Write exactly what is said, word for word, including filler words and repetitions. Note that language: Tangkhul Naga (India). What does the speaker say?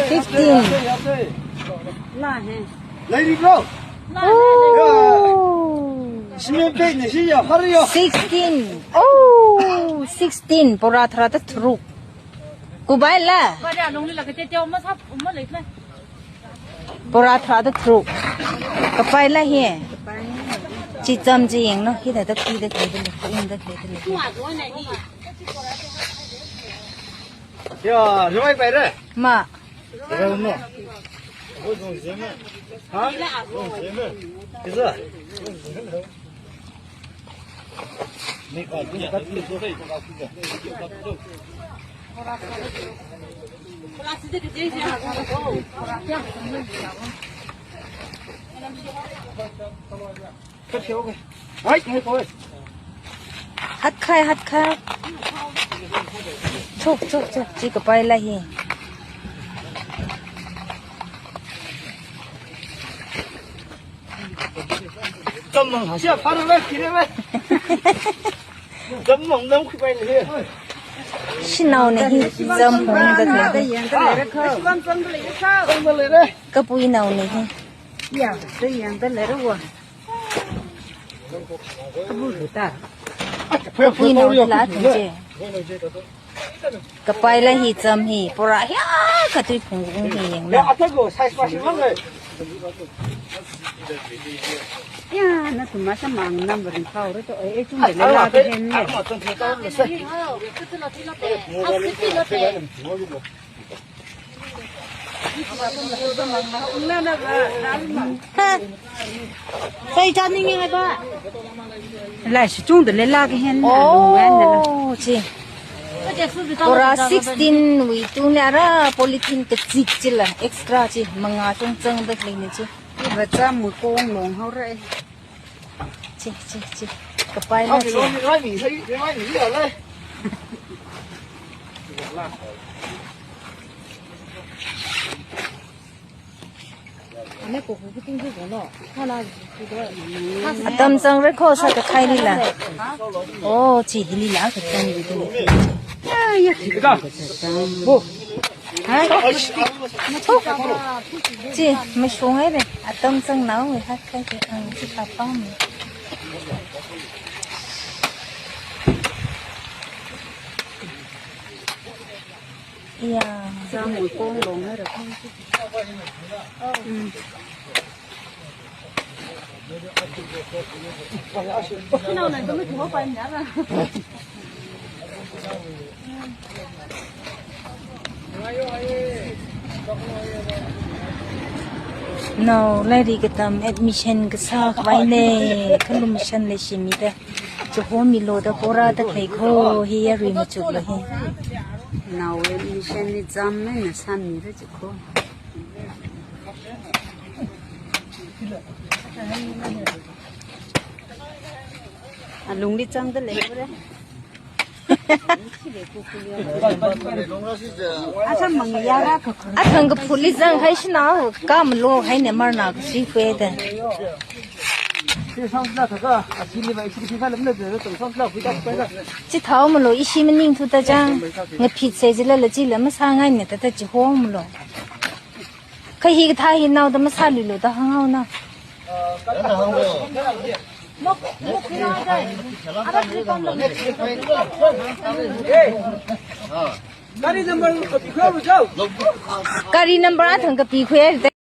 Fifteen. Oh. Sixteen. Oh, sixteen. Bora tharāda tharuk. Kupaila. Bora tharāda tharuk. Kapaila hi. Chi cham chi yanglu. Hithāda khuida theida lei, khuida theida lei. Ya, revai paira? Ma. Revai ma. Ha? Kisa? Hatkahai, hatkahai. Chok, chok, chok. Chi kapaila hi. Cham mang ha, sia, phara vai, kire vai. Cham mang nam khuipai le. Shanaona hi cham hongda lei. Kapuinaona hi. Ya, te yangda leira wa. Kapu ta. Kapuinaona la thang che. Kapaila hi cham hi, bora hiya katui phunggung hi yanglu. Ya, nathum masamang number in power to, eh, eh, chungda leila kahen le. Ha. Sai chaning ngai ba. Laishi chungda leila kahen. Oh, chi. Bora sixteen wui tungli ara polythene kachik chila extra chi manga chungchangda leina chi. Iva cham muikong long haora. Chi, chi, chi. Kapaila chi. Atam changra kho sākathei lila. Oh, chi hilila kachang hi. Chi, mashung haira. Atam changnao, hatkahai chi, ang chi kapam. Ya. Cham muikong long haira. Mm. Nao lairik katam admission kasā khavai ne, khalum shan leishimida. Chihomilu da bora da khalei kho, hi yarui machuklu hi. Nao admission ni cham eina sāmira chi kho. Alungli changda leira. Athang kaphuli zanghai shina, kamalu haina marna kashi khuida. Chithao malu, ishi maningthuda chang. Ngaphit sai jilala chila masāngaina thāda chihomalu. Kha hikathā hi naoda masāluilu da hānghaona. Gari number kapi khuilu chao. Gari number athang kapi khuida.